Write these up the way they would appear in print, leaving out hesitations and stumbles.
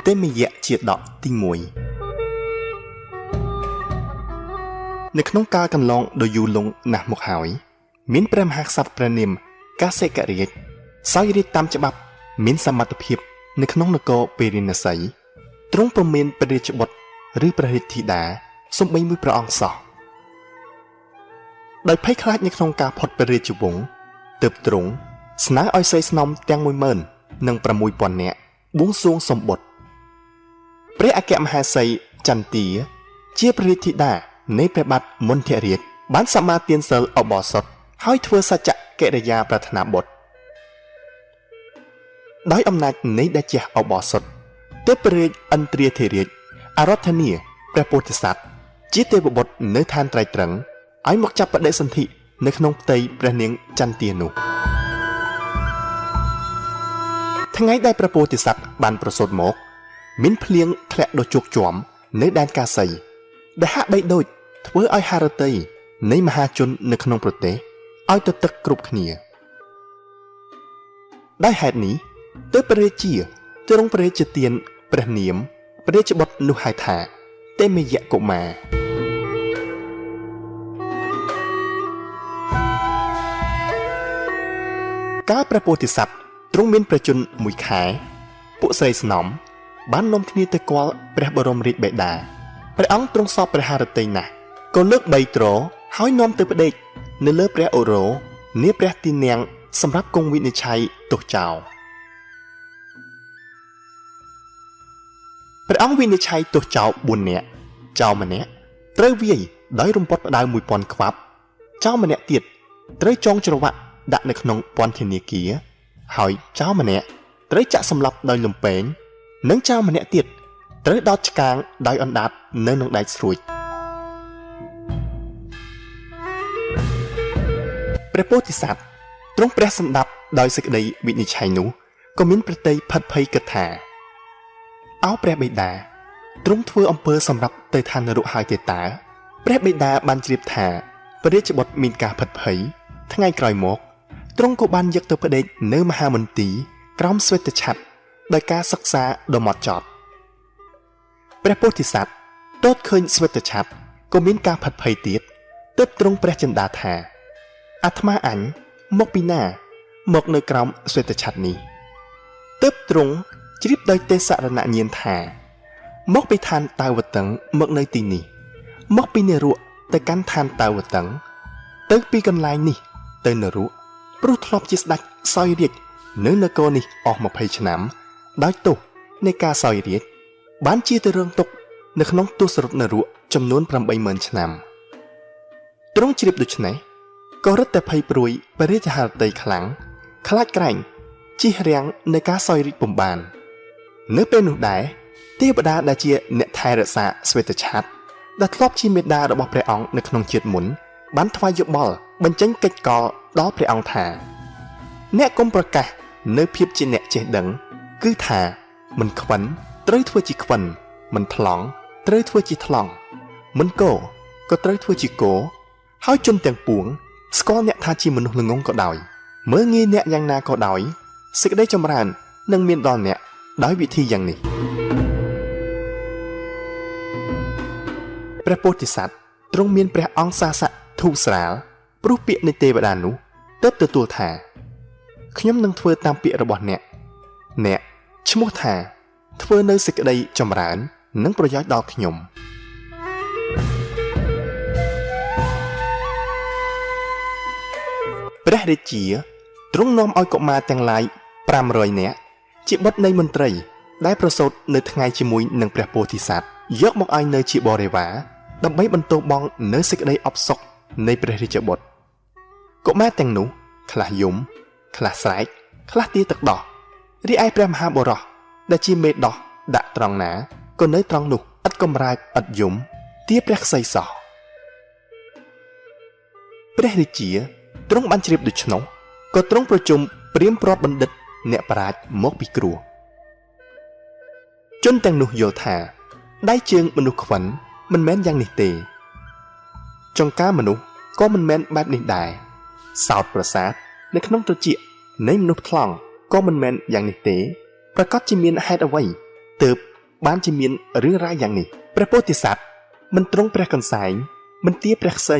ទេមយៈជាដកទី1នៅក្នុងកាលកន្លងដ៏យូរលង់ណាស់មកហើយមានព្រះមហាក្សត្រព្រះនាមកាសិករាជសោយរាជតាមច្បាប់មានសមត្ថភាពនៅក្នុងនគរពារាណសីទ្រង់ព្រមានព្រះរាជបុត្រឬព្រះរាជធីតាសូម្បីមួយព្រះអង្គសោះដោយភ័យខ្លាចនៅក្នុងការផុតព្រះរាជវង្សទើបទ្រង់ស្នើឲ្យស្រីស្នំទាំង16000នាក់បួងសួងសុំបុត្រព្រះអគ្គមហេសីចន្ទាជាព្រះរាជធីតានៃព្រះបាទមន្ធរាជបានសមាទានសិលឧបោសថហើយធ្វើសច្ចកិរិយាប្រាថ្នាបុត្រដោយអំណាចនៃតេជះឧបោសថទើបព្រះរាជឥន្ទ្រាធិរាជអារាធនាព្រះពោធិសត្វជាទេវបុត្រនៅឋានត្រៃត្រឹងឲ្យមកចាប់បដិសន្ធិនៅក្នុងផ្ទៃព្រះនាងចន្ទានោះថ្ងៃដែលព្រះពោធិសត្វបានប្រសូតមកមានភ្លៀងធ្លាក់ដ៏ជោគជាំនៅដែនកាសីដែលហាក់បីដូចធ្វើឲ្យហារតីនៃមហាជននៅក្នុងប្រទេសឲ្យទៅទឹកគ្រប់គ្នាដោយហេតុនេះទើបព្រះរាជាទ្រង់ព្រះរាជទានព្រះនាមព្រះរាជបុត្រនោះហៅថាទេមយកុមារកាលព្រះពោធិសត្វទ្រង់មានព្រះជន្មមួយខែពួកស្រីស្នំបាននាំគ្នាទៅគាល់ព្រះបរមរាជបិតាព្រះអង្គទ្រង់សពព្រះハរតីណាស់ក៏លើកបីទ្រហើយនាំទៅផ្ដេកនៅលើព្រះអូរោនាព្រះទីនាំងសម្រាប់គង់វិនិច្ឆ័យទោសចោលព្រះអង្គវិនិច្ឆ័យទោសចោល4នាក់ចោលម្នាក់ត្រូវវាយដោយរំពត់ផ្ដៅ1000ខ្វាប់ចោលម្នាក់ទៀតត្រូវចងច្រវាក់ដាក់នៅក្នុងពន្ធនាគារហើយចោលម្នាក់ត្រូវចាក់សម្លាប់ដោយលំពែងនិងចោលម្នាក់ទៀតត្រូវដោតឆ្កាងដោយអណ្ដាតនៅនឹងដែកស្រួចព្រះពោធិសត្វទ្រង់ព្រះសម្ដាប់ដោយសេចក្តីវិនិច្ឆ័យនោះក៏មានព្រះទ័យផិតភ័យគិតថាអោព្រះបិតាទ្រង់ធ្វើអំពើសម្រាប់ទៅឋាននរកហើយទេតើព្រះបិតាបានជ្រាបថាព្រះរាជបុត្រមានការផិតភ័យថ្ងៃក្រោយមកទ្រង់ក៏បានយកទៅផ្ដេកនៅមហាមន្ទីរក្រោមស្វេតឆត្រដោយការសិក្សាដ៏ហ្មត់ចត់ព្រះពោធិសត្វទតឃើញស្វេតឆត្រក៏មានការផិតភ័យទៀតទើបទ្រង់ព្រះចិន្តាថាអាត្មាអញមកពីណាមកនៅក្រោមស្វេតឆត្រនេះទើបទ្រង់ជ្រាបដោយទេសរណញ្ញាណថាមកពីឋានតាវតឹងមកនៅទីនេះមកពីនរកទៅកាន់ឋានតាវតឹងទៅពីកន្លែងនេះទៅនរកព្រោះធ្លាប់ជាស្ដេចសោយរាជនៅនគរនេះអស់20ឆ្នាំដោយទោសនៃការសោយរាជបានជាទៅរងទុក្ខនៅក្នុងទសរថនរកចំនួន80000ឆ្នាំទ្រង់ជ្រាបដូច្នេះក៏រឹតតែភ័យព្រួយព្រះរាជហឫទ័យខ្លាំងខ្លាចក្រែងជិះរាំងនៅការសោយរាជពុំបាននៅពេលនោះដែរទេវតាដែលជាអ្នកថែរក្សាស្វេតឆត្រដែលធ្លាប់ជាមេដារបស់ព្រះអង្គនៅក្នុងជាតិមុនបានថ្វាយយោបល់បញ្ចេញកិច្ចកលដល់ព្រះអង្គថាអ្នកកុំប្រកាសនៅភាពជាអ្នកចេះដឹងគឺថាមិនខ្វិនត្រូវធ្វើជាខ្វិនមិនថ្លង់ត្រូវធ្វើជាថ្លង់មិនគោក៏ត្រូវធ្វើជាគោហើយជនទាំងពួងស្គាល់អ្នកថាជាមនុស្សល្ងងក៏ដោយមើលងាយអ្នកយ៉ាងណាក៏ដោយសេចក្តីចម្រើននឹងមានដល់អ្នកដោយវិធីយ៉ាងនេះព្រះពោធិសត្វទ្រង់មានព្រះអង្គសាសៈធូរស្រាលព្រោះពាក្យនៃទេវតានោះទើបទទួលថាខ្ញុំនឹងធ្វើតាមពាក្យរបស់អ្នកអ្នកឈ្មោះថាធ្វើនៅសេចក្តីចម្រើននិងប្រយោជន៍ដល់ខ្ញុំព្រះរាជាទ្រង់នាំឲ្យកុមារទាំងឡាយ500នាក់ជាបុត្រនៃមន្ត្រីដែលប្រសូតនៅថ្ងៃជាមួយនឹងព្រះពោធិសត្វយកមកឲ្យនៅជាបរិវារដើម្បីបន្ទោបង់នៅសេចក្តីអផ្សុកនៃព្រះរាជបុត្រកុមារទាំងនោះខ្លះយំខ្លះស្រែកខ្លះទាទឹកដោះរីឯព្រះមហាបុរសដែលជាមេដោះដាក់ត្រង់ណាក៏នៅត្រង់នោះឥតកំរើកឥតយំទាព្រះក្សីសោះព្រះរាជាទ្រង់បានជ្រាបដូច្នោះក៏ទ្រង់ប្រជុំព្រាហ្មណ៍ព្រាត់បណ្ឌិតអ្នកប្រាជ្ញមកពីគ្រោះជនទាំងនោះយល់ថាដៃជើងមនុស្សខ្វិនមិនមែនយ៉ាងនេះទេចង្ការមនុស្សក៏មិនមែនបែបនេះដែរសោតប្រសាទនៅក្នុងត្រចៀកនៃមនុស្សថ្លង់ក៏មិនមែនយ៉ាងនេះទេប្រកាសជាមានហេតុអ្វីទើប បានជាមានរឿងរ៉ាវយ៉ាងនេះព្រះពោធិសត្វមិនទ្រង់ព្រះកន្សែងមិនទាព្រះក្សី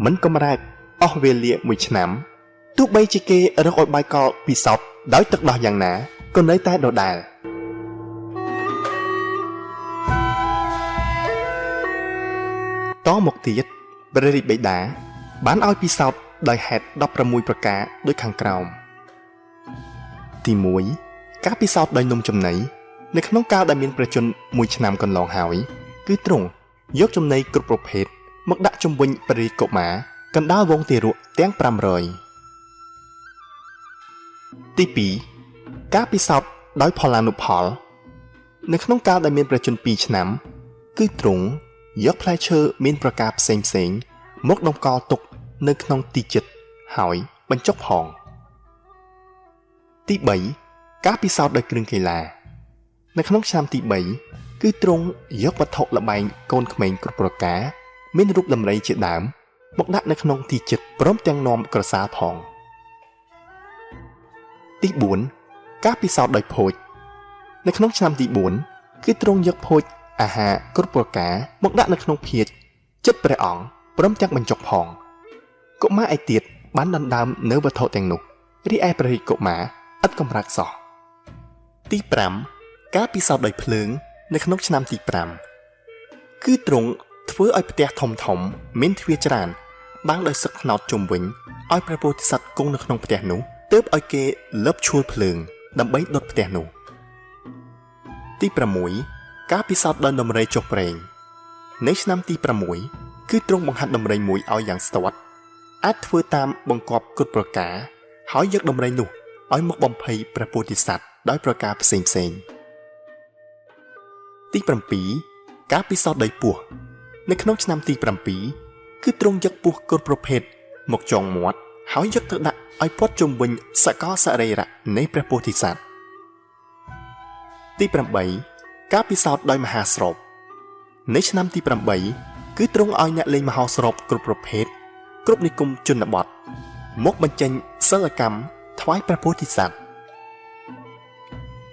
មិនកម្រើកអស់វេលាមួយឆ្នាំទោះបីជាគេរកឲ្យបាយកលពិសោធន៍ដោយទឹកដោះយ៉ាងណាក៏នៅតែដដែលតមកទៀតព្រះរាជបិតាបានឲ្យពិសោធន៍ដោយហេតុ16ប្រការដូចខាងក្រោមទី1ការពិសោធន៍ដោយនំចំណីនៅក្នុងកាលដែលមានព្រះជន្មមួយឆ្នាំកន្លងហើយគឺទ្រង់យកចំណីគ្រប់ប្រភេទមកដាក់ជុំវិញព្រះរាជកុមារកណ្ដាលវងទារកទាំង500ទី2ការពិសោធន៍ដោយផលានុផលនៅក្នុងកាលដែលមានព្រះជន្ម2ឆ្នាំគឺទ្រង់យកផ្លែឈើមានប្រការផ្សេងផ្សេងមកតម្កល់ទុកនៅក្នុងទីជិតហើយបញ្ចុកផងទី3ការពិសោធន៍ដោយគ្រឿងកីឡានៅក្នុងឆ្នាំទី3គឺទ្រង់យកវត្ថុល្បែងកូនក្មេងគ្រប់ប្រការមានរូបដំរីជាដើមមកដាក់នៅក្នុងទីជិតព្រមទាំងនាំក្រសាលផងទី4ការពិសោធន៍ដោយភោជនៅក្នុងឆ្នាំទី4គឺទ្រង់យកភោជអាហារគ្រប់ប្រការមកដាក់នៅក្នុងភាជន៍ចិត្តព្រះអង្គព្រមទាំងបញ្ចុកផងកុមារឯទៀតបានដណ្ដើមនៅវត្ថុទាំងនោះរីឯព្រះរាជកុមារឥតកម្រើកសោះទី5ការពិសោធន៍ដោយភ្លើងនៅក្នុងឆ្នាំទី5គឺទ្រង់ធ្វើឲ្យផ្ទះធំធំមានទ្វារច្រើនបាំងដោយសឹកត្នោតជុំវិញឲ្យព្រះពោធិសត្វគង់នៅក្នុងផ្ទះនោះទើបឲ្យគេលបឈួលភ្លើងដើម្បីដុតផ្ទះនោះទី6ការពិសោធន៍ដោយដំរីចុះព្រេងនៅឆ្នាំទី6គឺទ្រង់បង្ហាត់ដំរីមួយឲ្យយ៉ាងស្ទាត់អាចធ្វើតាមបង្គាប់គ្រប់ប្រការហើយយកដំរីនោះឲ្យមកបំភ័យព្រះពោធិសត្វដោយប្រការផ្សេងផ្សេងទី7ការពិសោធន៍ដោយពស់នៅក្នុងឆ្នាំទី7គឺទ្រង់យកពស់គ្រប់ប្រភេទមកចងមាត់ហើយយកទៅដាក់ឲ្យព័ទ្ធជុំវិញសកលសរីរៈនៃព្រះពោធិសត្វទី8ការពិសោធន៍ដោយមហាស្រូបនៅឆ្នាំទី8គឺទ្រង់ឲ្យអ្នកលេងមហោស្រពគ្រប់ប្រភេទគ្រប់និគមជនបទមកបញ្ចេញសិលកម្មថ្វាយព្រះពោធិសត្វ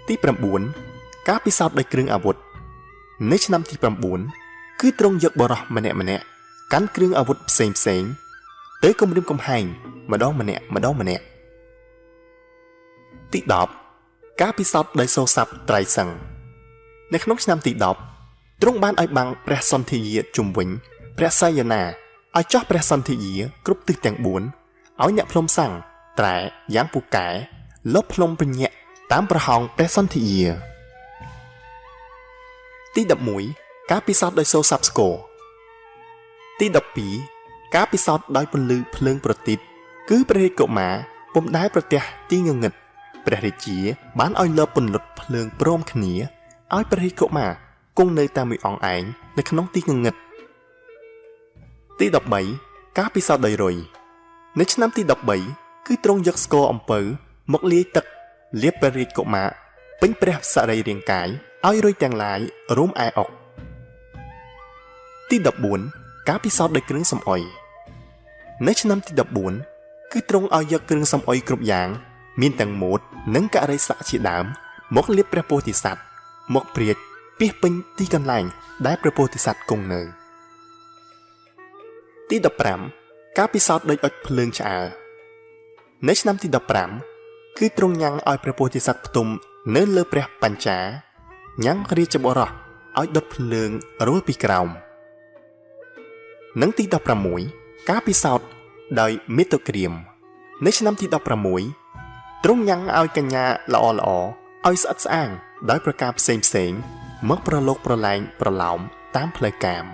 ទី9ការពិសោធន៍ដោយគ្រឿងអាវុធនៅឆ្នាំទី9គឺទ្រង់យកបុរសម្នាក់ម្នាក់កាន់គ្រឿងអាវុធផ្សេងផ្សេងទៅគំរាមកំហែងម្ដងម្នាក់ម្ដងម្នាក់ទី10ការពិសោធន៍ដោយសូរស័ព្ទត្រៃសឹងនៅក្នុងឆ្នាំទី10ទ្រង់បានឲ្យបាំងព្រះសន្ធិយាជុំវិញព្រះសយនាឲ្យចោះព្រះសន្ធិយាគ្រប់ទិសទាំង4ឲ្យអ្នកភ្នំសាំងត្រែយ៉ាងពូកែលបភ្នំពញាក់តាមប្រហោងព្រះសន្ធិយាទី11ការពិសោធន៍ដោយសូរស័ព្ទស្គរទី12ការពិសោធន៍ដោយពន្លឺភ្លើងប្រទីបគឺព្រះរាជកុមារពុំដែលប្រទះទីងងឹតព្រះរាជាបានឲ្យលបពន្លត់ភ្លើងព្រមគ្នាឲ្យព្រះរាជកុមារគង់នៅតែមួយអង្គឯងនៅក្នុងទីងងឹតទី13ការពិសោធន៍ដោយរុយនៅឆ្នាំទី13គឺទ្រង់យកស្ករអំពៅមកលាយទឹកលាបព្រះរាជកុមារពេញព្រះសរីរាង្គកាយឲ្យរុយទាំងឡាយរួមឯអុកទី14ការពិសោធន៍ដោយគ្រឿងសំអុយនៅឆ្នាំទី14គឺទ្រង់ឲ្យយកគ្រឿងសំអុយគ្រប់យ៉ាងមានទាំងម៉ូតនិងករិស័កជាដើមមកលាបព្រះពោធិសត្វមកព្រាចពាសពេញទីកន្លែងដែលព្រះពោធិសត្វគង់នៅទី15ការពិសោធន៍ដោយអុជភ្លើងឆ្អើរនៅឆ្នាំទី15គឺទ្រង់ញ៉ាំងឲ្យព្រះពោធិសត្វផ្ទុំនៅលើព្រះបញ្ចាញ៉ាំងរាជបុរសឲ្យដុតភ្លើងរួលពីក្រោមនិងទី16ការពិសោធន៍ដោយមេតុក្រៀមនៅឆ្នាំទី16ទ្រង់ញ៉ាំងឲ្យកញ្ញាល្អល្អឲ្យស្អិតស្អាងដោយប្រការផ្សេងផ្សេងមកប្រឡូកប្រឡែងប្រឡោមតាមផ្លូវកាម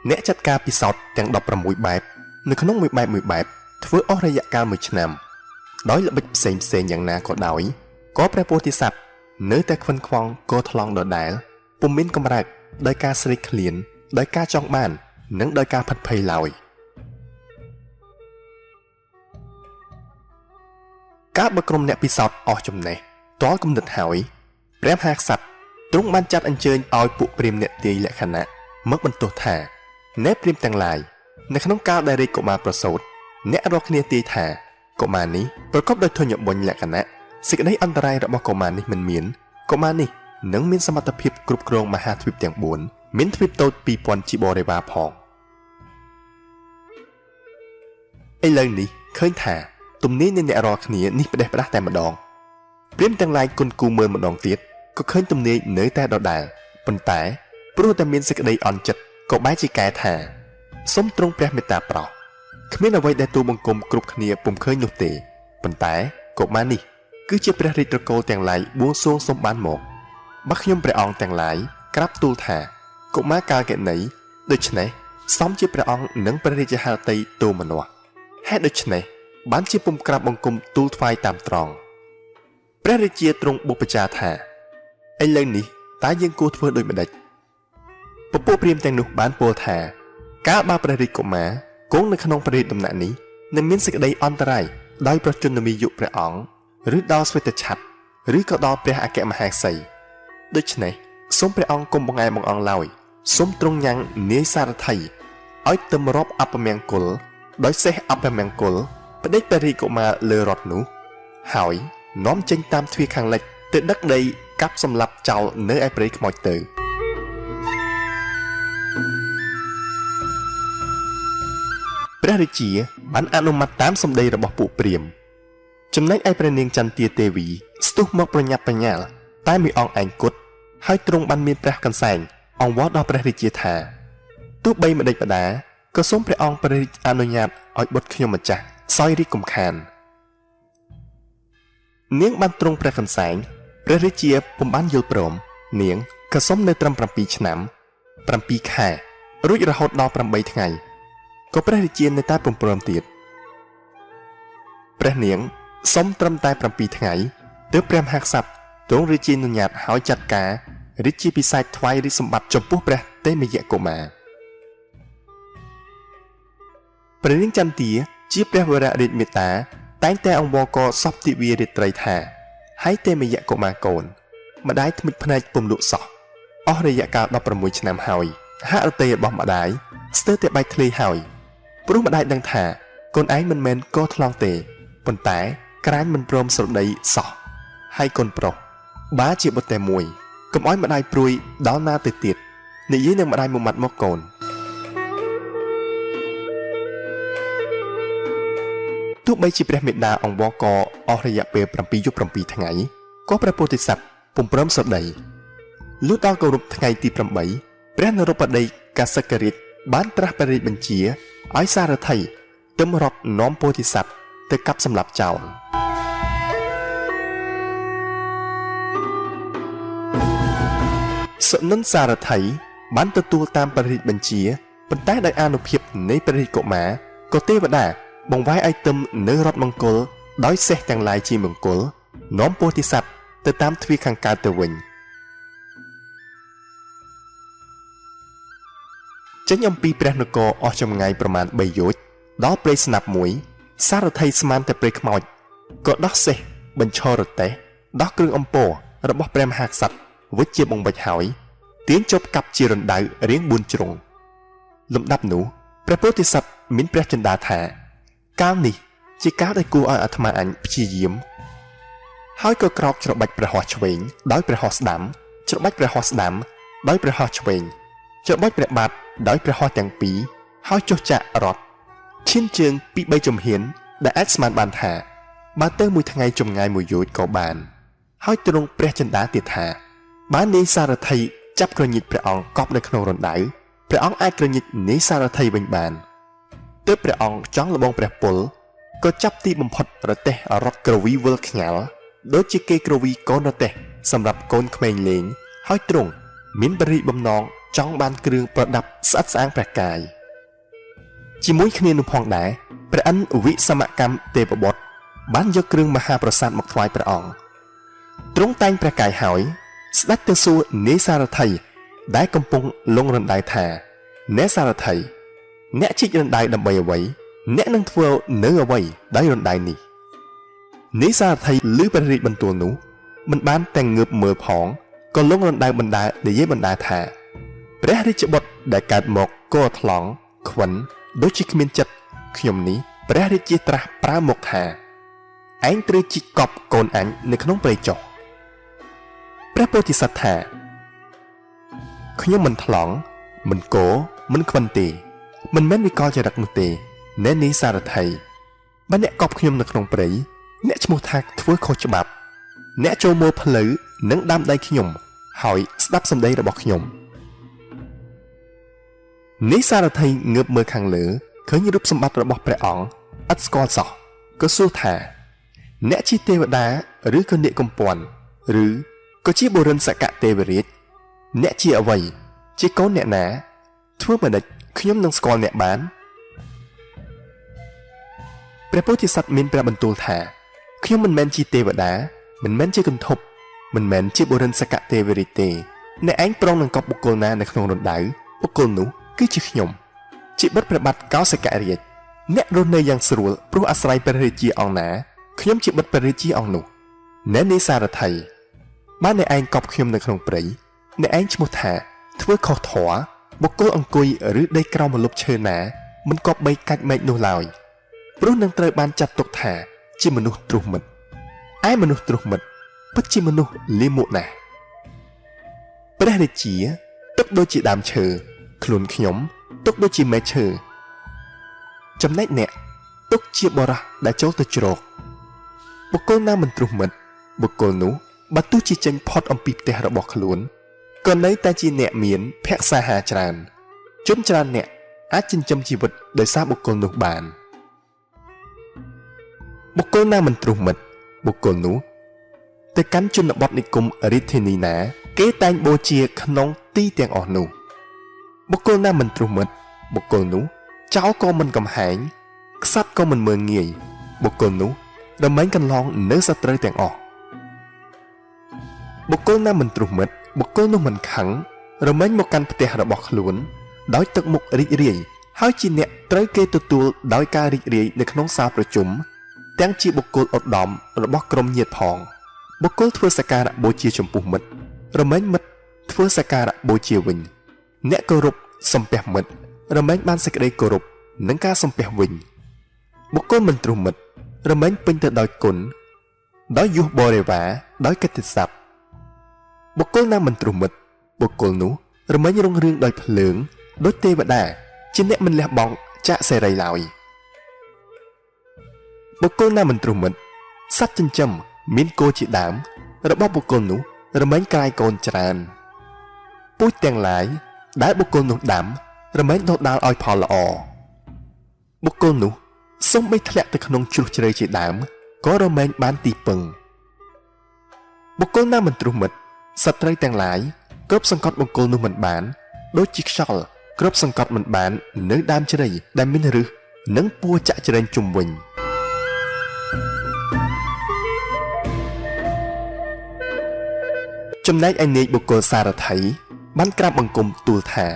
អ្នកចាត់ការពិសោធន៍ទាំង16បែបនៅក្នុងមួយបែបមួយបែបធ្វើអស់រយៈកាលមួយឆ្នាំដោយល្បិចផ្សេងផ្សេងយ៉ាងណាក៏ដោយក៏ព្រះពោធិសត្វនៅតែខ្វិនខ្វង់កថ្លង់ដដែលពុំមានកម្រើកដោយការស្រេកឃ្លានដោយការចង់បាននិងដោយការផិតភ័យឡើយកាលបើក្រុមអ្នកពិសោធន៍អស់ចំណេះទាល់គំនិតហើយព្រះមហាក្សត្រទ្រង់បានចាត់អញ្ជើញឲ្យពួកព្រាហ្មណ៍អ្នកទាយលក្ខណៈមកបន្ទោសថាណែព្រាហ្មណ៍ទាំងឡាយ នៅក្នុងកាលដែលរាជកុមារប្រសូតអ្នករាល់គ្នាទាយថាកុមារនេះប្រកបដោយធញ្ញបុញ្ញលក្ខណៈសេចក្តីអន្តរាយរបស់កុមារនេះមិនមានកុមារនេះនឹងមានសមត្ថភាពគ្រប់គ្រងមហាទ្វីបទាំង4មានទ្វីបតូច2000ជាបរិវារផងឥឡូវនេះឃើញថាទំនាយនៃអ្នករាល់គ្នានេះផ្ដេសផ្ដាស់តែម្ដងព្រាហ្មណ៍ទាំងឡាយគុណគូមើលម្ដងទៀតក៏ឃើញទំនាយនៅតែដដែលប៉ុន្តែព្រោះតែមានសេចក្តីអន់ចិត្តក៏បែរជាកែថាសូមទ្រង់ព្រះមេត្តាប្រោសគ្មានអ្វីដែលទូលបង្គំគ្រប់គ្នាពុំឃើញនោះទេប៉ុន្តែកុមារនេះគឺជាព្រះរាជត្រកូលទាំងឡាយបួងសួងសូមបានមកបើខ្ញុំព្រះអង្គទាំងឡាយក្រាបទូលថាកុមារកាលកណីដូច្នេះសមជាព្រះអង្គនិងព្រះរាជហឫទ័យទោមនស្សហេតុដូច្នេះបានជាពុំក្រាបបង្គំទូលថ្វាយតាមត្រង់ព្រះរាជាទ្រង់បុព្វចារថាឥឡូវនេះតើយើងគួរធ្វើដូចម្តេចពពួកព្រាហ្មណ៍ទាំងនោះបានពោលថាកាលបើព្រះរាជកុមារគង់នៅក្នុងព្រះរាជដំណាក់នេះនឹងមានសេចក្តីអន្តរាយដោយប្រជជនមាយុព្រះអង្គឬដល់ស្វេតឆត្រឬក៏ដល់ព្រះអគ្គមហេសីដូច្នេះសូមព្រះអង្គកុំបង្អែបង្អង់ឡើយសូមទ្រង់ញ៉ាំងនាយសារថីឲ្យទឹមរាប់អពមង្គលដោយសេះអពមង្គលផ្ដេចព្រះរាជកុមារលើរថនោះហើយនាំចេញតាមទ្វារខាងលិចទៅដឹកដីកាប់សម្លាប់ចោលនៅឯព្រៃខ្មោចទៅព្រះរាជាបានអនុម័តតាមសម្ដីរបស់ពួកព្រាហ្មណ៍ចំណែកឯព្រះនាងចន្ទាទេវីស្ទុះមកប្រញាប់ប្រញាល់តែមួយអង្គឯងគត់ហើយទ្រង់បានមានព្រះកន្សែងអង្វរដល់ព្រះរាជាថាទោះបីម្ដេចម្ដាក៏សូមព្រះអង្គព្រះរាជអនុញ្ញាតឲ្យបុត្រខ្ញុំម្ចាស់សោយរាជកុំខាននាងបានទ្រង់ព្រះកន្សែងព្រះរាជាពុំបានយល់ព្រមនាងក៏សុំនៅត្រឹម7ឆ្នាំ7ខែរួចរហូតដល់8ថ្ងៃក៏ព្រះរាជានៅតែពុំព្រមទៀតព្រះនាងសុំត្រឹមតែ7ថ្ងៃទើបព្រះមហាក្សត្រទ្រង់រាជានុញ្ញាតឲ្យចាត់ការរាជាពិសេសថ្វាយរាជសម្បត្តិចំពោះព្រះតេមយកុមារព្រះនាងចន្ទាជាព្រះវររាជមេតាតែងតែអង្វរកសពទិវារាត្រីថាហើយតេមយកុមារកូនម្ដាយថ្មិចភ្នែកពុំលក់សោះអស់រយៈកាល16ឆ្នាំហើយហឫទ័យរបស់ម្ដាយស្ទើរតែបែកធ្លាយហើយព្រោះម្ដាយដឹងថាកូនឯងមិនមែនកថ្លង់ទេប៉ុន្តែក្រាញមិនព្រមស្រដីសោះហើយកូនប្រុសបើជាបុត្រតែមួយកុំឲ្យម្ដាយព្រួយដល់ណាទៅទៀតនិយាយនឹងម្ដាយមួយម៉ាត់មកកូនទោះបីជាព្រះមេដាអង្វរកអស់រយៈពេល7យប់7ថ្ងៃក៏ព្រះពោធិសត្វពុំព្រមស្រដីលុះដល់គោរពថ្ងៃទី8ព្រះនរោបតីកាសករាជបានត្រាស់ព្រះរាជបញ្ជាឲ្យសារថីទឹមរត់នាំពោធិសត្វទៅកាប់សម្លាប់ចោលសុនន្ទសារថីបានទទួលតាមព្រះរាជបញ្ជាប៉ុន្តែដោយអានុភាពនៃព្រះរាជកុមារក៏ទេវតាបង្វែរឲ្យទឹមនៅរថមង្គលដោយសេះទាំងឡាយជាមង្គលនាំពោធិសត្វទៅតាមទ្វារខាងកើតទៅវិញចេញអំពីព្រះនគរអស់ចម្ងាយប្រមាណ3យោជន៍ដល់ព្រៃស្នាប់មួយសារថីស្មានតែព្រៃខ្មោចក៏ដោះសេះបញ្ឈររទេះដោះគ្រឿងអំពររបស់ព្រះមហាក្សត្រវិជ្ជាបង្វិចហើយទាញជប់កាប់ជារណ្ដៅរៀង4ជ្រុងលំដាប់នោះព្រះពោធិសត្វមានព្រះចិន្តាថាកាលនេះជាកាលដែលគួរឲ្យអាត្មាអញព្យាយាមហើយក៏ក្រោកច្របាច់ព្រះហស្ថឆ្វេងដោយព្រះហស្ថស្ដាំច្របាច់ព្រះហស្ថស្ដាំដោយព្រះហស្ថឆ្វេងច្របាច់ព្រះបាទដោយព្រះហស្ថទាំងពីរហើយចុះចាក់រត់ឈានជើងពី3ជំហានដែលអាចស្មានបានថាបើទៅមួយថ្ងៃចម្ងាយមួយយោជន៍ក៏បានហើយទ្រង់ព្រះចិន្តាទៀតថាបើនាយសារថីចាប់ក្រញិចព្រះអង្គកប់នៅក្នុងរណ្ដៅព្រះអង្គអាចក្រញិចនាយសារថីវិញបានទើបព្រះអង្គចង់លបងព្រះពលក៏ចាប់ទីបំផុតរទេះរត់ក្រវីវិលខ្ញាល់ដូចជាគេក្រវីកូនរទេះសម្រាប់កូនក្មេងលេងហើយទ្រង់មានបរិបំណងចង់បានគ្រឿងប្រដាប់ស្អិតស្អាងព្រះកាយជាមួយគ្នានោះផងដែរព្រះឥន្ទវិសមកម្មទេវបុត្របានយកគ្រឿងមហាប្រសាទមកថ្វាយព្រះអង្គទ្រង់តែងព្រះកាយហើយស្ដេចទៅសួរនាយសារថីដែលកំពុងលងរណ្ដៅថាអ្នកសារថីអ្នកជីករណ្ដៅដើម្បីអ្វីអ្នកនឹងធ្វើនៅអ្វីដោយរណ្ដៅនេះនាយសារថីឮព្រះរាជបន្ទូលនោះមិនបានទាំងងើបមើលផងក៏លងរណ្ដៅបណ្ដានិយាយបណ្ដាថាព្រះរាជបុត្រដែលកើតមកកថ្លង់ខ្វិន ដូចជាគ្មានចិត្តខ្ញុំនេះព្រះរាជាត្រាស់ប្រើមកថាឯងត្រូវជីកកប់កូនអញនៅក្នុងព្រៃចុះព្រះពោធិសត្វថាខ្ញុំមិនថ្លង់មិនគោមិនខ្វិនទេមិនមែនវិកលចរិតនោះទេណែនេះសារថីបើអ្នកកប់ខ្ញុំនៅក្នុងព្រៃអ្នកឈ្មោះថាធ្វើខុសច្បាប់អ្នកចូលមើលផ្លូវនិងដើមដៃខ្ញុំហើយស្ដាប់សម្ដីរបស់ខ្ញុំនេះសារថីងើបមើលខាងលើឃើញរូបសម្បត្តិរបស់ព្រះអង្គឥតស្គាល់សោះក៏សួរថាអ្នកជាទេវតាឬក៏នាគកំព័ន្ធឬក៏ជាបុរិនសកទេវរាជអ្នកជាអ្វីជាកូនអ្នកណាធ្វើម៉េចខ្ញុំនឹងស្គាល់អ្នកបានព្រះពោធិសត្វមានព្រះបន្ទូលថាខ្ញុំមិនមែនជាទេវតាមិនមែនជាគន្ធព្វមិនមែនជាបុរិនសកទេវរាជទេអ្នកឯងប្រុងនឹងកប់បុគ្គលណានៅក្នុងរណ្ដៅបុគ្គលនោះគឺជាខ្ញុំជាបុត្រព្រះបាទកោសិករាជអ្នករស់នៅយ៉ាងស្រួលព្រោះអាស្រ័យព្រះរាជាអង្គណាខ្ញុំជាបុត្រព្រះរាជាអង្គនោះណែនេះសារថីបើអ្នកឯងកប់ខ្ញុំនៅក្នុងព្រៃអ្នកឯងឈ្មោះថាធ្វើខុសធម៌បុគ្គលអង្គុយឬដេកក្រោមម្លប់ឈើណាមិនគប្បីកាច់មែកនោះឡើយព្រោះនឹងត្រូវបានចាត់ទុកថាជាមនុស្សទ្រុះមិត្តឯមនុស្សទ្រុះមិត្តពិតជាមនុស្សលាមកណាស់ព្រះរាជាទុកដូចជាដើមឈើខ្លួនខ្ញុំទុកដូចជាមែកឈើចំណែកអ្នកទុកជាបរោះដែលចូលទៅជ្រកបុគ្គលណាមិនទ្រុះមិត្តបុគ្គលនោះបើទោះជាចេញផុតអំពីផ្ទះរបស់ខ្លួនក៏នៅតែជាអ្នកមានភក្សាហាច្រើនជនច្រើនអ្នកអាចចិញ្ចឹមជីវិតដោយសារបុគ្គលនោះបានបុគ្គលណាមិនទ្រុះមិត្តបុគ្គលនោះទៅកាន់ជនបទនិគមរាជធានីណាគេតែងបូជាក្នុងទីទាំងអស់នោះបុគ្គលណាមិនទ្រុះមិត្តបុគ្គលនោះចោលក៏មិនកំហែងក្សត្រក៏មិនមើលងាយបុគ្គលនោះរមែងកន្លងនៅសត្រូវទាំងអស់បុគ្គលណាមិនទ្រុះមិត្តបុគ្គលនោះមិនខឹងរមែងមកកាន់ផ្ទះរបស់ខ្លួនដោយទឹកមុខរីករាយហើយជាអ្នកត្រូវគេទទួលដោយការរីករាយនៅក្នុងសាលប្រជុំទាំងជាបុគ្គលឧត្តមរបស់ក្រុមញាតិផងបុគ្គលធ្វើសក្ការៈបូជាចំពោះមិត្តរមែងមិត្តធ្វើសក្ការៈបូជាវិញអ្នកគោរពសំពះមិត្តរមែងបានសេចក្តីគោរពនិងការសំពះវិញបុគ្គលមិនទ្រុះមិត្តរមែងពេញទៅដោយគុណដោយយុះបរិវារដោយកិត្តិស័ព្ទបុគ្គលណាមិនទ្រុះមិត្តបុគ្គលនោះរមែងរុងរឿងដោយភ្លើងដោយទេវតាជាអ្នកមិនលះបង់ចាកសេរីឡើយបុគ្គលណាមិនទ្រុះមិត្តសត្វចិញ្ចឹមមានគោជាដើមរបស់បុគ្គលនោះរមែងក្រាយកូនច្រើនពូជទាំងឡាយដែលបុគ្គលនោះដាំរមែងដុះដាលឲ្យផលល្អបុគ្គលនោះសូម្បីធ្លាក់ទៅក្នុងជ្រោះជ្រៅជាដើមក៏រមែងបានទីពឹងបុគ្គលណាមិនទ្រុះមិត្តសត្រូវទាំងឡាយគ្រប់សង្កត់បុគ្គលនោះមិនបានដូចជាខ្យល់គ្រប់សង្កត់មិនបាននៅដើមជ្រៃដែលមានឫសនិងពួរចាក់ជ្រែងជុំវិញចំណែកឯនាយបុគ្គលសារថីបានក្រាបបង្គំទូលថា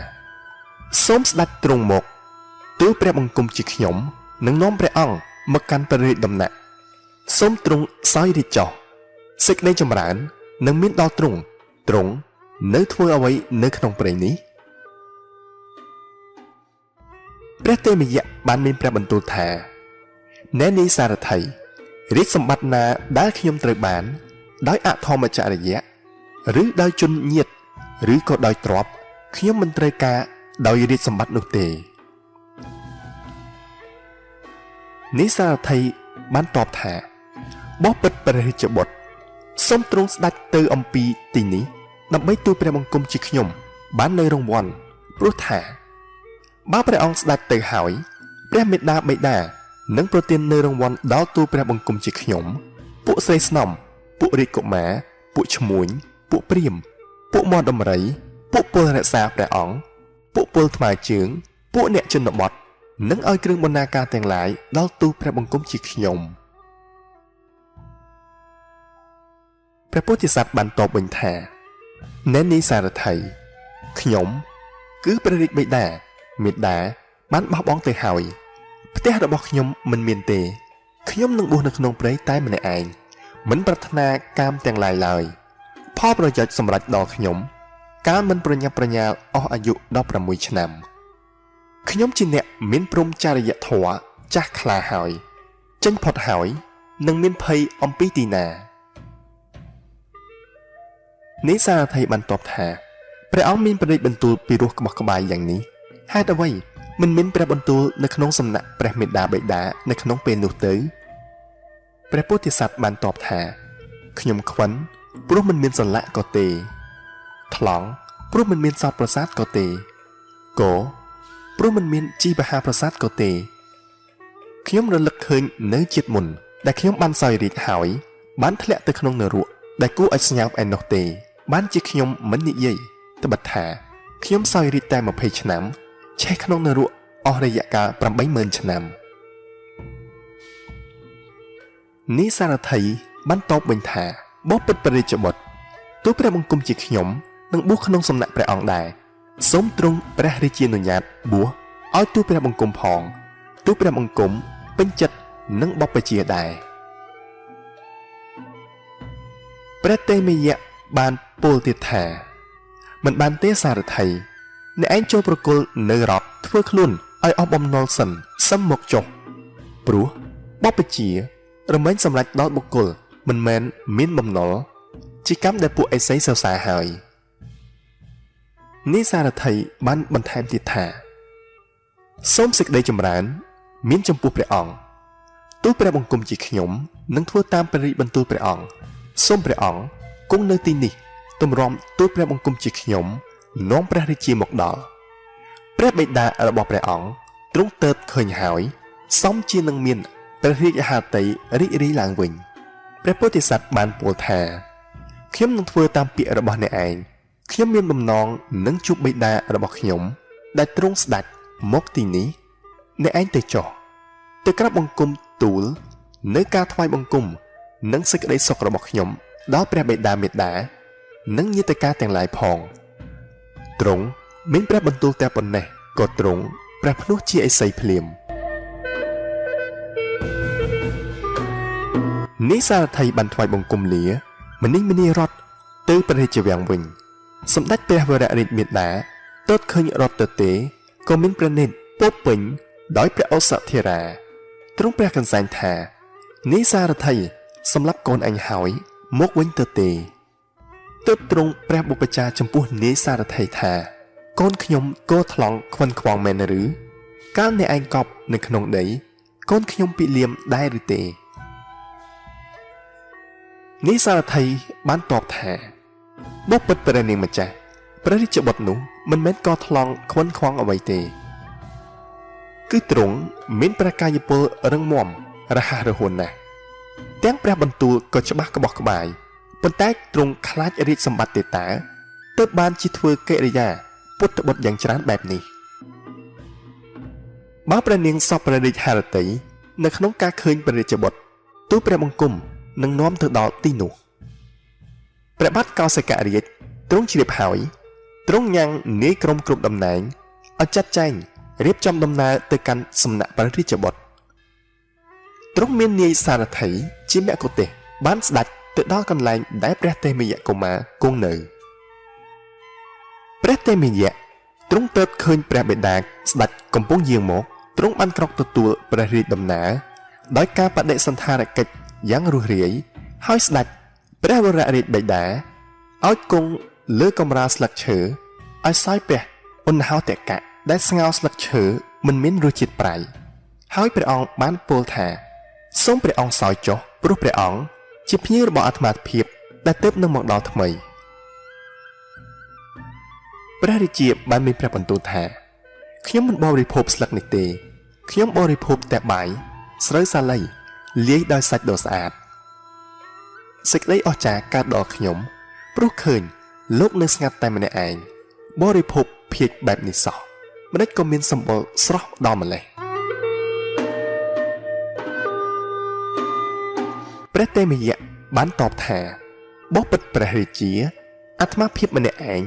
សូមស្ដេចទ្រង់មកទូលព្រះបង្គំជាខ្ញុំនឹងនាំព្រះអង្គមកកាន់ព្រះរាជដំណាក់សូមទ្រង់សោយរាជចុះសេចក្តីចម្រើននឹងមានដល់ទ្រង់ទ្រង់នៅធ្វើអ្វីនៅក្នុងព្រៃនេះព្រះទេមយៈបានមានព្រះបន្ទូលថាណែនេះសារថីរាជសម្បត្តិណាដែលខ្ញុំត្រូវបានដោយអធម្មចរិយៈឬដោយជនញាតិឬក៏ដោយទ្រព្យខ្ញុំមិនត្រូវការដោយរាជសម្បត្តិនោះទេនេះសារថីបានតបថាបបិទ្ធព្រះរាជបុត្រសូមទ្រង់ស្ដេចទៅអំពីទីនេះដើម្បីទូលព្រះបង្គំជាខ្ញុំបាននៅរង្វាន់ព្រោះថាបើព្រះអង្គស្ដេចទៅហើយព្រះមេដាបិតានឹងប្រទាននៅរង្វាន់ដល់ទូលព្រះបង្គំជាខ្ញុំពួកស្រីស្នំពួករាជកុមារពួកឈ្មួញពួកព្រាហ្មណ៍ពួកមដំរីពួកពលរក្សាព្រះអង្គពួកពលថ្មើរជើងពួកអ្នកជនបទនឹងឲ្យគ្រឿងបណ្ណាការទាំងឡាយដល់ទូលព្រះបង្គំជាខ្ញុំព្រះពោធិសត្វបានតបវិញថាណែនេះសារថីខ្ញុំគឺព្រះរាជបិតាមេដាបានបោះបង់ទៅហើយផ្ទះរបស់ខ្ញុំមិនមានទេខ្ញុំនឹងបួសនៅក្នុងព្រៃតែម្នាក់ឯងមិនប្រាថ្នាកាមទាំងឡាយឡើយផលប្រយោជន៍សម្រាប់ដល់ខ្ញុំកាលមិនប្រញាប់ប្រញាល់អស់អាយុ16ឆ្នាំ ខ្ញុំជាអ្នកមានព្រហ្មចារិយធម៌ចាស់ខ្លាហើយចេញផុតហើយនឹងមានភ័យអំពីទីណានាយសារថីបានតបថាព្រះអង្គមានព្រះរាជបន្ទូលពីរោះក្បោះក្បាយយ៉ាងនេះហេតុអ្វីមិនមានព្រះបន្ទូលនៅក្នុងសំណាក់ព្រះមេដាបិតានៅក្នុងពេលនោះទៅព្រះពោធិសត្វបានតបថាខ្ញុំខ្វិនព្រោះមិនមានសន្លាក់ក៏ទេថ្លង់ព្រោះមិនមានសោតប្រសាទក៏ទេគោព្រោះមិនមានជីវហាប្រសាទក៏ទេខ្ញុំរលឹកឃើញនៅជាតិមុនដែលខ្ញុំបានសោយរាជហើយបានធ្លាក់ទៅក្នុងនរកដែលគួរឲ្យស្ញើឯនោះទេបានជាខ្ញុំមិននិយាយត្បិតថាខ្ញុំសោយរាជតែ20ឆ្នាំឆេះក្នុងនរកអស់រយៈកាល80000ឆ្នាំនាយសារថីបានតបវិញថាបបិទ្ធព្រះរាជបុត្រទោះព្រះបង្គំជាខ្ញុំនឹងបួសក្នុងសំណាក់ព្រះអង្គដែរសូមទ្រង់ព្រះរាជានុញ្ញាតបួសឲ្យទូលព្រះបង្គំផងទូលព្រះបង្គំពេញចិត្តនឹងបព្វជិដែរព្រះតេមយៈបានពោលទៀតថាមិនបានទេសារថីអ្នកឯងចូលប្រគល់នៅរត់ធ្វើខ្លួនឲ្យអស់បំណុលសិនសឹមមកចុះព្រោះបព្វជិរមែងសម្រេចដល់បុគ្គលមិនមែនមានបំណុលជាកម្មដែលពួកអេសីសរសើរហើយនាយសារថីបានបន្ថែមទៀតថាសូមសេចក្តីចម្រើនមានចំពោះព្រះអង្គទូលព្រះបង្គំជាខ្ញុំនឹងធ្វើតាមព្រះរាជបន្ទូលព្រះអង្គសូមព្រះអង្គគង់នៅទីនេះទម្រាំទូលព្រះបង្គំជាខ្ញុំនាំព្រះរាជាមកដល់ព្រះបិតារបស់ព្រះអង្គទ្រង់ទើបឃើញហើយសមជានឹងមានព្រះរាជហឫទ័យរីករាយឡើងវិញព្រះពោធិសត្វបានពោលថាខ្ញុំនឹងធ្វើតាមពាក្យរបស់អ្នកឯងខ្ញុំមានបំណងនឹងជួបបិតារបស់ខ្ញុំដែលទ្រង់ស្ដេចមកទីនេះអ្នកឯងទៅចុះទៅក្រាបបង្គំទូលនៅការថ្វាយបង្គំនិងសេចក្តីសុខរបស់ខ្ញុំដល់ព្រះបិតាមេដានិងញាតិកាទាំងឡាយផងទ្រង់មានព្រះបន្ទូលតែប៉ុណ្ណេះក៏ទ្រង់ព្រះភ្នោះជាឥសីភ្លាមនាយសារថីបានថ្វាយបង្គំលាមនីមនីរត់ទៅព្រះរាជវាំងវិញសម្ដេចព្រះវររាជមាតាទតឃើញរត់ទៅទេក៏មានព្រះនេត្រពោពេញដោយព្រះឱសធិរាទ្រង់ព្រះកន្សែងថានាយសារថីសម្រាប់កូនអញហើយមកវិញទៅទេទើបទ្រង់ព្រះបុព្វចារចំពោះនាយសារថីថាកូនខ្ញុំគោថ្លង់ខ្វិនខ្វងមែនឬកាលអ្នកឯងកប់នៅក្នុងដីកូនខ្ញុំពិលៀមដែរឬទេនាយសារថីបានតបថាបបិទ្ធព្រះនាងម្ចាស់ព្រះរាជបុត្រនោះមិនមែនកថ្លង់ខ្វិនខ្វងអ្វីទេគឺទ្រង់មានព្រះកាយពលរឹងមាំរហ័សរហួនណាស់ទាំងព្រះបន្ទូលក៏ច្បាស់ក្បោះក្បាយប៉ុន្តែទ្រង់ខ្លាចរាជសម្បត្តិទេតើទើបបានជាធ្វើកិរិយាពុទ្ធបុត្រយ៉ាងច្រើនបែបនេះបើព្រះនាងសពព្រះរាជហឫទ័យនៅក្នុងការឃើញព្រះរាជបុត្រទូលព្រះបង្គំនឹងនាំទៅដល់ទីនោះព្រះបាទកោសិករាជទ្រង់ជ្រាបហើយទ្រង់ញ៉ាំងនាយក្រុមគ្រប់តំណែងឲ្យចាត់ចែងរៀបចំដំណើរទៅកាន់សំណាក់ព្រះរាជបុត្រទ្រង់មាននាយសារថីជាមគ្គុទ្ទេសក៍បានស្ដេចទៅដល់កន្លែងដែលព្រះតេមយៈកុមារគង់នៅព្រះតេមយៈទ្រង់ទើបឃើញព្រះបិតាស្ដេចកំពុងយាងមកទ្រង់បានក្រោកទទួលព្រះរាជដំណើរដោយការបដិសណ្ឋារកិច្ចយ៉ាងរួសរាយហើយស្ដេចព្រះវររាជបិតាឲ្យគង់លើកម្រាលស្លឹកឈើឲ្យសោយព្រះឧណ្ហោតកៈដែលស្ងោរស្លឹកឈើមិនមានរសជាតិប្រៃហើយព្រះអង្គបានពោលថាសូមព្រះអង្គសោយចុះព្រោះព្រះអង្គជាភ្ញៀវរបស់អាត្មាភាពដែលទើបនឹងមកដល់ថ្មីព្រះរាជាបានមានព្រះបន្ទូលថាខ្ញុំមិនបរិភោគស្លឹកនេះទេខ្ញុំបរិភោគតែបាយស្រូវសាលីលាយដោយសាច់ដ៏ស្អាតសេចក្តីអស្ចារ្យកើតដល់ខ្ញុំព្រោះឃើញលោកនៅស្ងាត់តែម្នាក់ឯងបរិភោគភាជបែបនេះសោះម្ដេចក៏មានសម្បុរស្រស់ដល់ម្ល៉េះព្រះតេមយៈបានតបថាបបិទ្ធព្រះរាជាអាត្មាភាពម្នាក់ឯង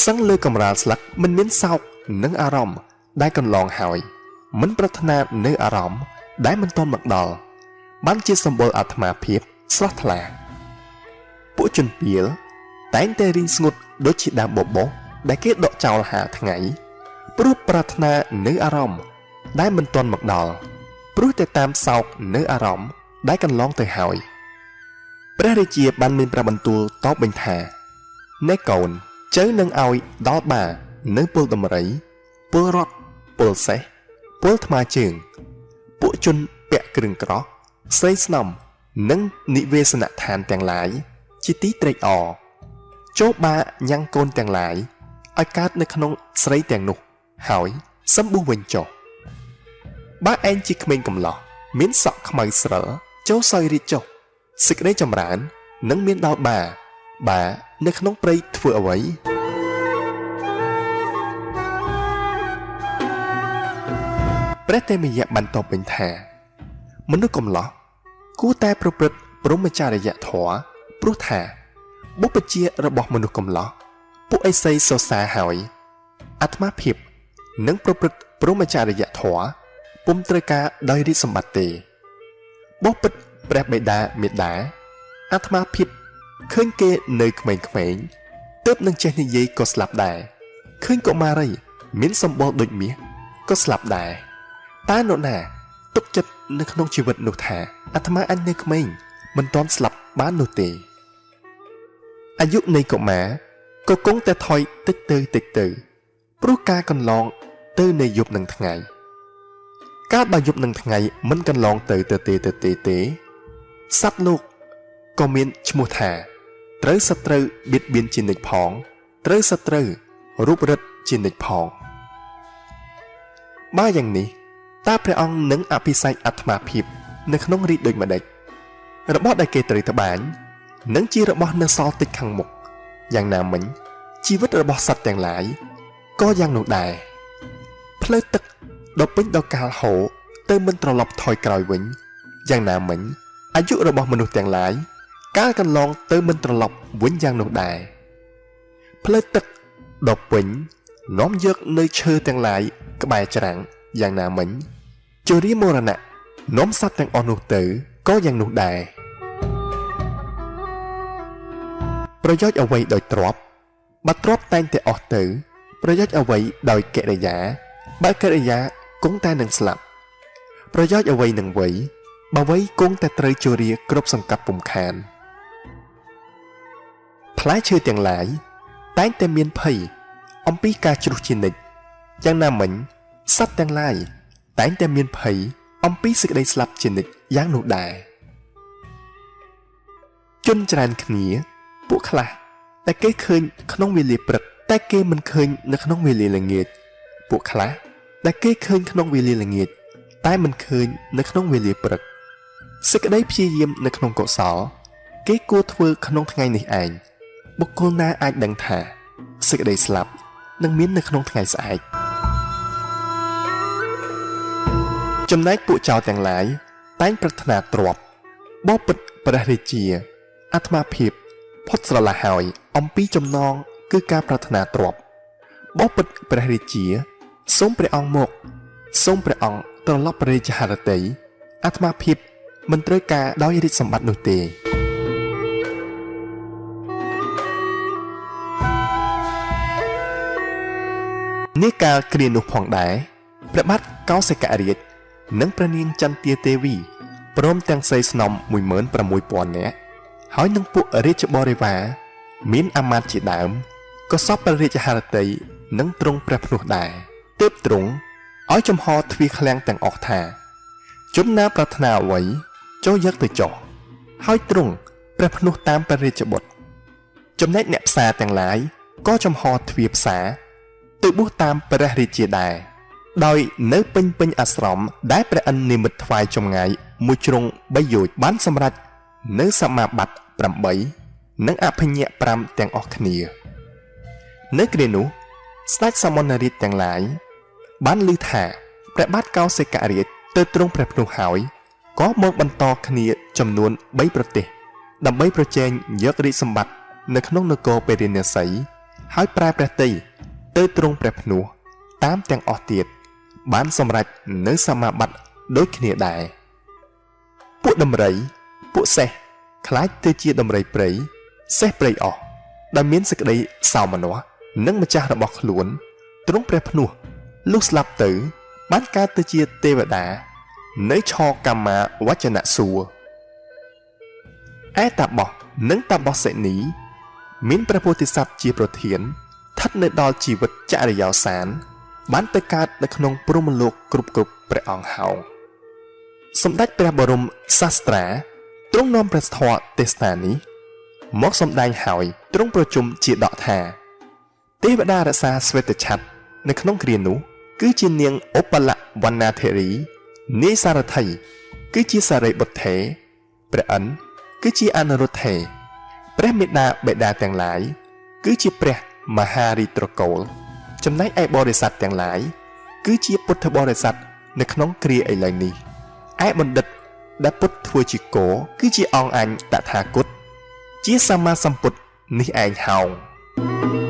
សឹងលើកម្រាលស្លឹកមិនមានសោកនិងអារម្មណ៍ដែលកន្លងហើយមិនប្រាថ្នានៅអារម្មណ៍ដែលមិនទាន់មកដល់បានជាសម្បុរអាត្មាភាពស្រស់ថ្លាពួកជនពាលតែងតែរីងស្ងួតដូចជាដើមបបោសដែលគេដកចោលហាលថ្ងៃ ព្រោះប្រាថ្នានៅអារម្មណ៍ដែលមិនទាន់មកដល់ព្រោះតែតាមសោកនៅអារម្មណ៍ដែលកន្លងទៅហើយព្រះរាជាបានមានព្រះបន្ទូលតបវិញថាណែកូន ចៅនឹងឲ្យដល់បានៅពលដំរីពលរត់ពលសេះពលថ្មើរជើងពួកជនពាក់គ្រឿងក្រោះស្រីស្នំនិងនិវេសនដ្ឋានទាំងឡាយជាទីត្រេកអរចូលបាញ៉ាំងកូនទាំងឡាយឲ្យកើតនៅក្នុងស្រីទាំងនោះហើយសំបុះវិញចុះបើឯងជាក្មេងកំឡោះមានសក់ខ្មៅស្រិលចូលសោយរាជចុះសេចក្តីចម្រើននឹងមានដល់បាបានៅក្នុងព្រៃធ្វើអ្វីព្រះតេមយៈបានតបវិញថាមនុស្សកំឡោះគួរតែប្រព្រឹត្តព្រហ្មចារិយធម៌ព្រោះថាបុព្វជារបស់មនុស្សកំឡោះពួកឥសីសរសើរហើយអាត្មាភាពនឹងប្រព្រឹត្តព្រហ្មចារិយធម៌ពុំត្រូវការដោយរាជសម្បត្តិទេបបិទ្ធព្រះបិតាមេដាអាត្មាភាពឃើញគេនៅក្មេងៗទើបនឹងចេះនិយាយក៏ស្លាប់ដែរឃើញកុមារីមានសម្បុរដូចមាសក៏ស្លាប់ដែរតើនរណាទុកចិត្តនៅក្នុងជីវិតនោះថាអាត្មាអញនៅក្មេងមិនទាន់ស្លាប់បាននោះទេអាយុនៃកុមារក៏គង់តែថយតិចទៅតិចទៅព្រោះការកន្លងទៅនៃយប់នឹងថ្ងៃកាលបើយប់នឹងថ្ងៃមិនកន្លងទៅទៅទេទៅទេទេសត្វលោកក៏មានឈ្មោះថាត្រូវសត្រូវបៀតបៀនជានិច្ចផងត្រូវសត្រូវរូបរិទ្ធជានិច្ចផងបើយ៉ាងនេះតើព្រះអង្គនឹងអភិសេកអាត្មាភាពនៅក្នុងរាជដូចម្ដេចរបស់ដែលគេត្រូវត្បាញនឹងជារបស់នៅសល់តិចខាងមុខយ៉ាងណាមិញជីវិតរបស់សត្វទាំងឡាយក៏យ៉ាងនោះដែរផ្លូវទឹកដ៏ពេញដល់កាលហូរទៅមិនត្រឡប់ថយក្រោយវិញយ៉ាងណាមិញអាយុរបស់មនុស្សទាំងឡាយកាលកន្លងទៅមិនត្រឡប់វិញយ៉ាងនោះដែរផ្លូវទឹកដ៏ពេញនាំយកនៅឈើទាំងឡាយក្បែរច្រាំងយ៉ាងណាមិញជរាមរណៈនាំសត្វទាំងអស់នោះទៅក៏យ៉ាងនោះដែរប្រយោជន៍អ្វីដោយទ្រព្យបើទ្រព្យតែងតែអស់ទៅប្រយោជន៍អ្វីដោយកិរិយាបើកិរិយាគង់តែនឹងស្លាប់ប្រយោជន៍អ្វីនឹងវ័យបើវ័យគង់តែត្រូវជរាគ្រប់សង្កត់ពុំខានផ្លែឈើទាំងឡាយតែងតែមានភ័យអំពីការជ្រុះជានិច្ចយ៉ាងណាមិញសត្វទាំងឡាយតែងតែមានភ័យអំពីសេចក្តីស្លាប់ជានិច្ចយ៉ាងនោះដែរជនច្រើនគ្នាពួកខ្លះតែគេឃើញក្នុងវេលាព្រឹកតែគេមិនឃើញនៅក្នុងវេលាល្ងាចពួកខ្លះដែលគេឃើញក្នុងវេលាល្ងាចតែមិនឃើញនៅក្នុងវេលាព្រឹកសេចក្តីព្យាយាមនៅក្នុងកុសលគេគួរធ្វើក្នុងថ្ងៃនេះឯងបុគ្គលណាអាចដឹងថាសេចក្តីស្លាប់នឹងមាននៅក្នុងថ្ងៃស្អែកចំណែកពួកចោរទាំងឡាយតែងប្រាថ្នាទ្រព្យបពិតព្រះរាជាអាត្មាភាពផុតស្រឡះហើយអំពីចំណងគឺការប្រាថ្នាទ្រព្យបពិតព្រះរាជាសូមព្រះអង្គមកសូមព្រះអង្គត្រឡប់ព្រះរាជហឫទ័យអាត្មាភាពមិនត្រូវការដោយរាជសម្បត្តិនោះទេនាកាលគ្រានោះផងដែរព្រះបាទកោសិករាជនិងព្រះនាងចន្ទាទេវីព្រមទាំងស្រីស្នំ 16000 នាក់ហើយនឹងពួករាជបរិវារមានអាមាត្យជាដើមក៏សពព្រះរាជហឫទ័យនឹងទ្រង់ព្រះភ្នោះដែរទើបទ្រង់ឲ្យចំហទ្វារឃ្លាំងទាំងអស់ថាជនណាប្រាថ្នាអ្វីចូលយកទៅចុះហើយទ្រង់ព្រះភ្នោះតាមព្រះរាជបុត្រចំណែកអ្នកផ្សារទាំងឡាយក៏ចំហទ្វារផ្សារទៅបួសតាមព្រះរាជាដែរដោយនៅពេញពេញអាស្រមដែលព្រះឥន្ទនិមិត្តថ្វាយចម្ងាយមួយជ្រុង3យោជន៍បានសម្រេចនៅសមាបត្តិ8និងអភិញ្ញៈ5ទាំងអស់គ្នានៅគ្រានោះស្ដេចសមណរាជទាំងឡាយបានឮថាព្រះបាទកោសិករាជទៅទ្រង់ព្រះភ្នោះហើយក៏មកបន្តគ្នាចំនួន3ប្រទេសដើម្បីប្រជែងយករាជសម្បត្តិនៅក្នុងនគរពារាណសីហើយប្រែព្រះទ័យទៅទ្រង់ព្រះភ្នោះតាមទាំងអស់ទៀតបានសម្រេចនៅសមាបត្តិដូចគ្នាដែរពួកដំរីពួកសេះខ្លាចទៅជាដំរីព្រៃសេះព្រៃអស់ដែលមានសេចក្តីសោមនស្សនិងម្ចាស់របស់ខ្លួនទ្រង់ព្រះភ្នោះ លុះស្លាប់ទៅ បានកើតទៅជាទេវតា នៅឆកម្មាវចនៈសួគ៌ឯតាបោះនិងតាបោះសិនី មានព្រះពោធិសត្វជាប្រធានស្ថិតនៅដល់ជីវិតចរិយោសាន បានទៅកើតនៅក្នុងព្រហ្មលោកគ្រប់ៗព្រះអង្គហោងសម្ដេចព្រះបរមសាស្ត្រាទ្រង់នាំព្រះធម៌ទេសនានេះ មកសម្ដែងហើយទ្រង់ប្រជុំជាដកថា ទេវតារក្សាស្វេតឆ័ត្រនៅក្នុងគ្រានោះ គឺជានាងឧបលវណ្ណាធេរីនាយសារថីគឺជាសារីបុត្រថេរព្រះឥន្ទគឺជាអនុរុទ្ធថេរព្រះមេដាបិតាទាំងឡាយ គឺជាព្រះមហារីត្រកូល ចំណែកឯបរិស័ទទាំងឡាយ គឺជាពុទ្ធបរិស័ទនៅក្នុងគ្រាឥឡូវនេះឯបណ្ឌិតដែលពុទ្ធធ្វើជាគោគឺជាអង្គអញតថាគត ជាសម្មាសម្ពុទ្ធនេះឯងហោង។